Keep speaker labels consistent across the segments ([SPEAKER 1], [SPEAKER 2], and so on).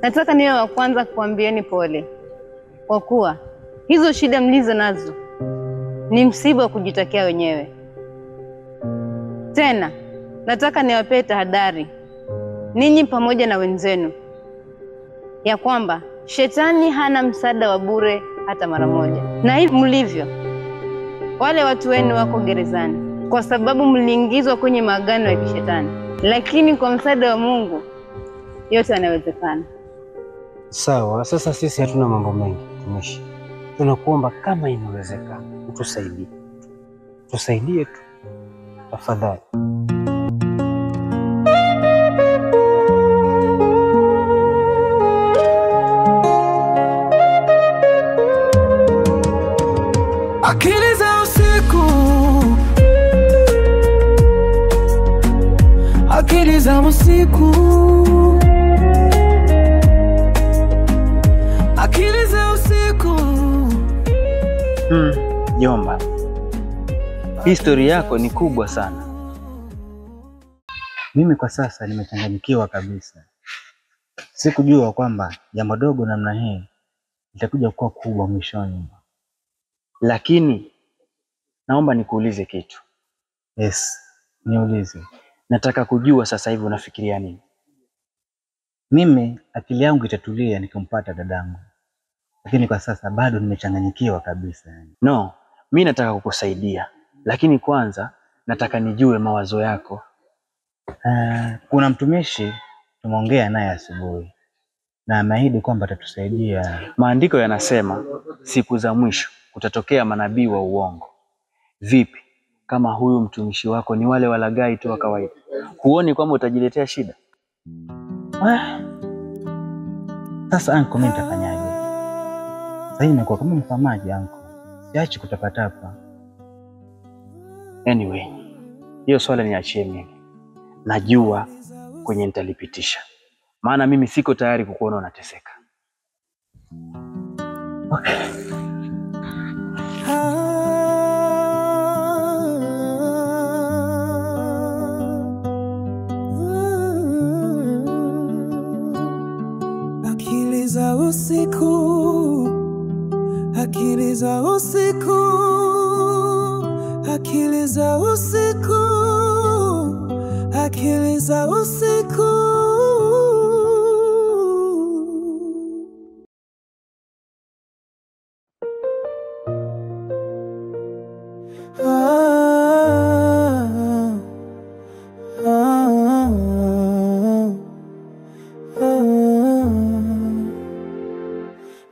[SPEAKER 1] Nataka niwe wa kwanza kuambieni pole, kwa kuwa hizo shida mlizo nazo ni msiba wa kujitakia wenyewe. Tena nataka niwapee tahadhari ninyi pamoja na wenzenu ya kwamba shetani hana msaada wa bure hata mara moja. Na hivi mlivyo, wale watu wenu wako gerezani kwa sababu mliingizwa kwenye maagano ya kishetani, lakini kwa msaada wa Mungu yote yanawezekana.
[SPEAKER 2] Sawa, sasa sisi hatuna mambo mengi mtumishi. Tunakuomba kama inawezekana utusaidie. Tusaidie tu tafadhali.
[SPEAKER 3] Akili za usiku, akili za usiku, akili za usiku.
[SPEAKER 4] Jomba, histori yako ni kubwa sana.
[SPEAKER 2] Mimi kwa sasa nimechanganyikiwa kabisa. Sikujua kwamba jambo dogo namna hii litakuja kuwa kubwa mwishoni.
[SPEAKER 4] Lakini naomba nikuulize kitu.
[SPEAKER 2] Yes, niulize.
[SPEAKER 4] Nataka kujua sasa hivi unafikiria nini?
[SPEAKER 2] Mimi akili yangu itatulia nikimpata dadangu. Lakini kwa sasa bado nimechanganyikiwa kabisa.
[SPEAKER 4] No, mimi nataka kukusaidia. Lakini kwanza nataka nijue mawazo yako.
[SPEAKER 2] Kuna mtumishi tumeongea naye asubuhi na ameahidi kwamba atatusaidia.
[SPEAKER 4] Maandiko yanasema siku za mwisho kutatokea manabii wa uongo. Vipi kama huyu mtumishi wako ni wale walaghai tu wa kawaida? Huoni kwamba utajiletea shida?
[SPEAKER 2] Sasa anko, mimi nitafanyaje? Sasa hii imekuwa kama mfamaji anko. Siachi kutapatapa.
[SPEAKER 4] Anyway, hiyo swala niachie mimi. Najua kwenye nitalipitisha. Maana mimi siko tayari kukuona unateseka.
[SPEAKER 2] Okay.
[SPEAKER 3] Akili za usiku, akili za usiku, akili za usiku, akili za usiku.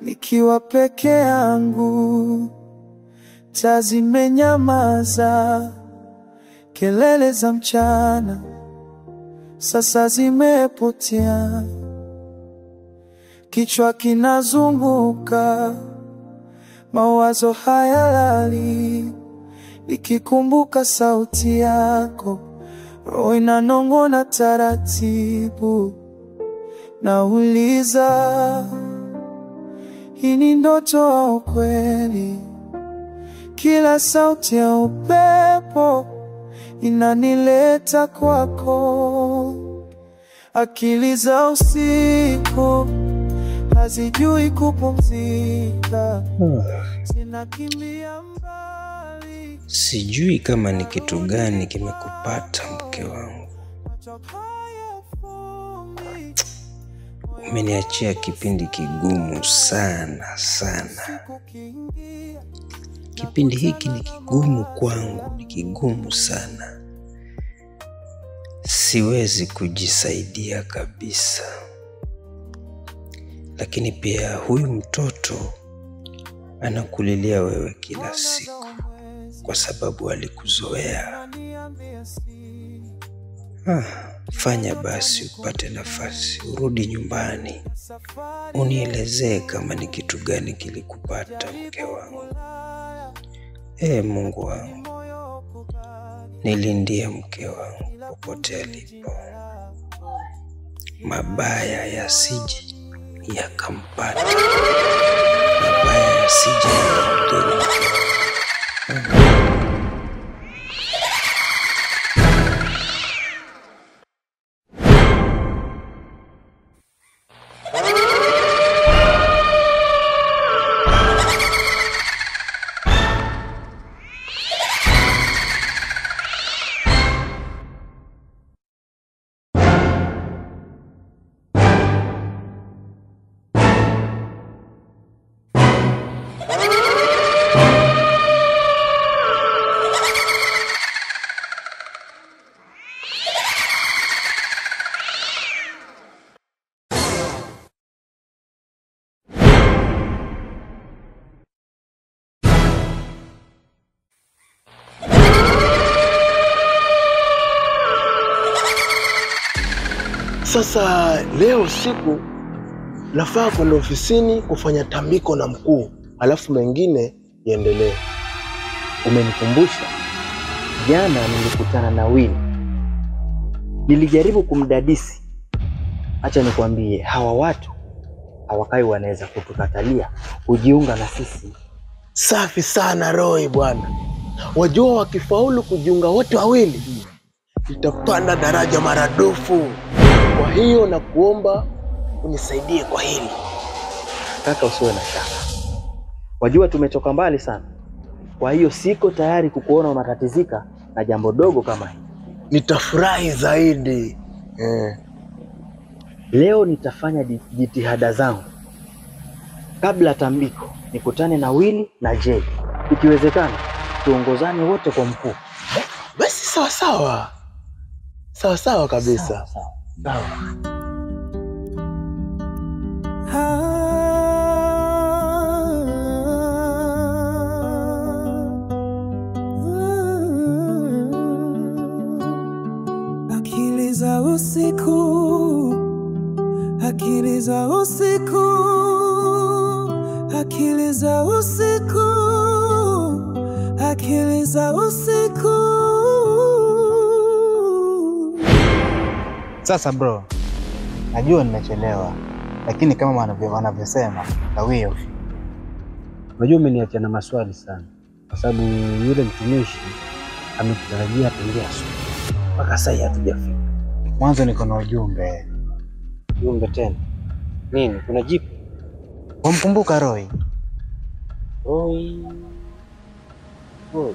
[SPEAKER 3] Nikiwa peke yangu, taa zimenyamaza, kelele za mchana sasa zimepotea. Kichwa kinazunguka, mawazo hayalali. Nikikumbuka sauti yako, roho inanong'ona taratibu. Nauliza, hii ni ndoto au kweli? Kila sauti ya upepo inanileta kwako. Akili za usiku hazijui kupumzika, zinakimbia mbali.
[SPEAKER 5] Sijui kama ni kitu gani kimekupata mke wangu. Umeniachia kipindi kigumu sana sana. Kipindi hiki ni kigumu kwangu, ni kigumu sana. Siwezi kujisaidia kabisa. Lakini pia huyu mtoto anakulilia wewe kila siku kwa sababu alikuzoea. Fanya basi upate nafasi, urudi nyumbani, unielezee kama ni kitu gani kilikupata mke wangu. Mungu wangu, nilindie mke wangu popote alipo, mabaya yasije yakampata, mabaya yasije yakamdhuru mke wangu.
[SPEAKER 6] Sasa leo usiku nafaa kwenda ofisini kufanya tambiko na mkuu, alafu mengine yaendelee.
[SPEAKER 4] Umenikumbusha, jana nilikutana na Winnie. Nilijaribu kumdadisi. Acha nikwambie, hawa watu hawakai wanaweza kutukatalia kujiunga na sisi.
[SPEAKER 6] Safi sana Roy bwana. Wajua wakifaulu kujiunga wote wawili, nitapanda daraja maradufu. Kwa hiyo nakuomba unisaidie kwa hili.
[SPEAKER 4] Kaka, usiwe na shaka. Wajua tumetoka mbali sana. Kwa hiyo siko tayari kukuona unatatizika na jambo dogo kama hili.
[SPEAKER 6] Nitafurahi zaidi.
[SPEAKER 4] Leo nitafanya jitihada zangu. Kabla tambiko, nikutane na Willy na Jay. Ikiwezekana, tuongozane wote kwa mkuu.
[SPEAKER 6] Basi sawa sawa. Sawa sawa kabisa. Sawa.
[SPEAKER 3] Akili za usiku, akili za usiku, akili za usiku, akili za usiku.
[SPEAKER 2] Sasa bro, najua nimechelewa, lakini kama wanavyosema kawia ufike.
[SPEAKER 7] Unajua umeniacha na maswali sana, kwa sababu yule mtumishi amekutarajia tangia asubuhi mpaka sasa hatujafika.
[SPEAKER 2] Mwanzo niko na ujumbe.
[SPEAKER 7] Ujumbe tena nini? Kuna jipu?
[SPEAKER 2] Wamkumbuka Roy?
[SPEAKER 7] Roy. Roy.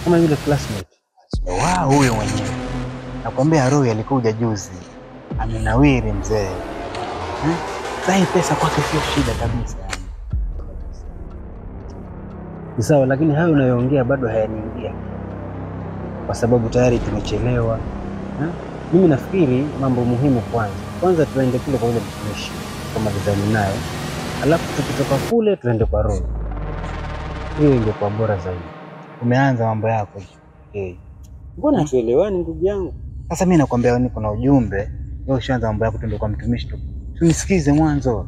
[SPEAKER 7] Kama yule classmate.
[SPEAKER 2] Wa huyo mwenyewe. Nakwambia Roy alikuja juzi. Amenawiri mzee. Sasa pesa kwake sio shida kabisa.
[SPEAKER 7] Ni sawa, lakini hayo unayoongea bado hayaniingia, kwa sababu tayari tumechelewa. Mimi nafikiri mambo muhimu kwanza. Kwanza tuende kule kwa yule mtumishi tukamalizane naye, alafu tukitoka kule tuende kwa Roy. Hiyo ingekuwa bora zaidi.
[SPEAKER 2] Umeanza mambo yako.
[SPEAKER 7] Mbona tuelewani ndugu yangu?
[SPEAKER 2] Sasa mimi nakwambia niko na ujumbe, wewe ushaanza mambo yako, tuende kwa mtumishi tu. Tunisikize mwanzo.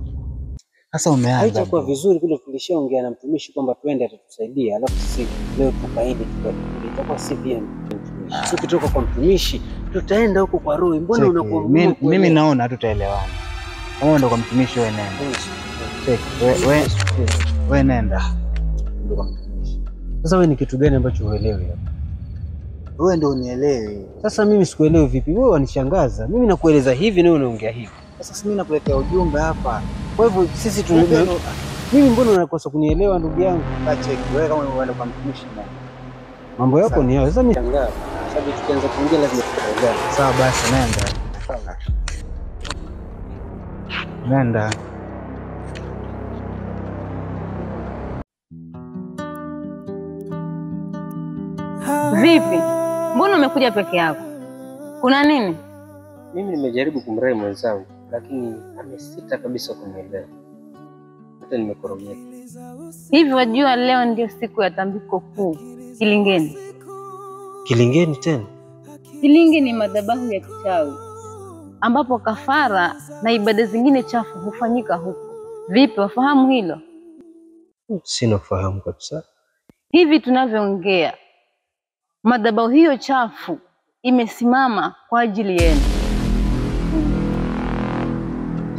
[SPEAKER 2] Sasa umeanza.
[SPEAKER 7] Haitakuwa vizuri kule tulishaongea na mtumishi kwamba tuende atatusaidia, alafu sisi leo tukaidi tukakule. Itakuwa si vyema. Sisi kutoka kwa mtumishi tutaenda huko kwa Roy. Mbona unakuwa mgumu?
[SPEAKER 2] Mimi naona hatutaelewana. Kama ndo kwa mtumishi wewe nenda. Cheki, wewe nenda. Ndio kwa mtumishi.
[SPEAKER 7] Sasa wewe ni kitu gani ambacho huelewi hapa?
[SPEAKER 2] Wewe ndio unielewi.
[SPEAKER 7] Sasa mimi sikuelewi vipi? Wewe wanishangaza. Mimi nakueleza hivi na wewe unaongea hivi.
[SPEAKER 2] Sasa si mimi nakuletea ujumbe hapa.
[SPEAKER 7] Kwa hivyo sisi tuna mimi mbona unakosa kunielewa ndugu yangu?
[SPEAKER 2] Cheki, wewe kama unaenda kwa mtumishi nenda.
[SPEAKER 7] Mambo yako ni hayo. Sasa mimi nashangaa. Sababu tukianza kuongea lazima tutaelewana.
[SPEAKER 2] Sawa basi nenda. Nenda.
[SPEAKER 1] Vipi? Mbona umekuja peke yako? Kuna nini?
[SPEAKER 7] Mimi nimejaribu kumrai mwenzangu, lakini amesita kabisa kunielewa. Hata nimekoromeka.
[SPEAKER 1] Hivi wajua leo ndio siku ya tambiko kuu Kilingeni.
[SPEAKER 7] Kilingeni tena?
[SPEAKER 1] Kilinge ni madhabahu ya kichawi ambapo kafara na ibada zingine chafu hufanyika huko. Vipi, wafahamu hilo?
[SPEAKER 7] Sina ufahamu kabisa.
[SPEAKER 1] Hivi tunavyoongea, madhabahu hiyo chafu imesimama kwa ajili yenu.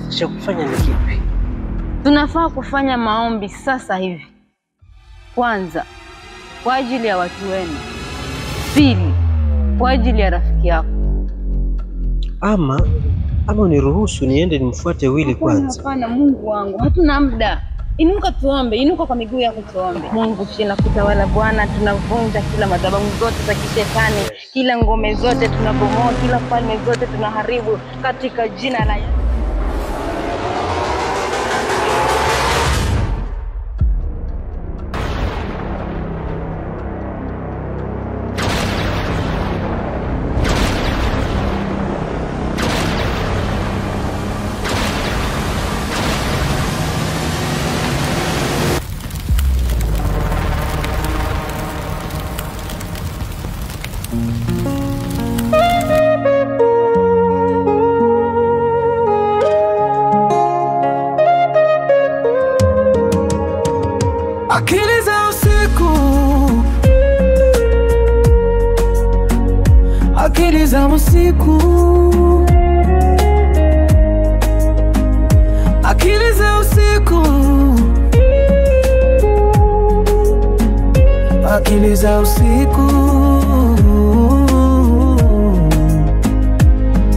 [SPEAKER 7] Cha kufanya ni kipi?
[SPEAKER 1] Tunafaa kufanya maombi sasa hivi. Kwanza, kwa ajili ya watu wenu. Pili, kwa ajili ya rafiki yako.
[SPEAKER 7] Ama uniruhusu niende nimfuate Willy kwanza.
[SPEAKER 1] Hapana, Mungu wangu, hatuna muda. Inuka tuombe, inuka kwa miguu yako tuombe. Mungu shina kutawala Bwana, tunavunja kila madhabahu zote za kishetani, kila ngome zote tunabomoa, kila falme zote tunaharibu katika jina la Yesu.
[SPEAKER 3] usiku, akili za usiku, akili za usiku.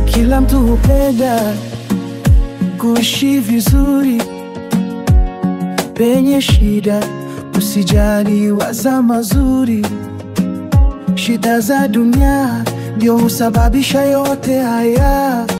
[SPEAKER 3] Kila mtu hupenda kuishi vizuri, penye shida usijali, waza mazuri. Shida za dunia ndio husababisha yote haya.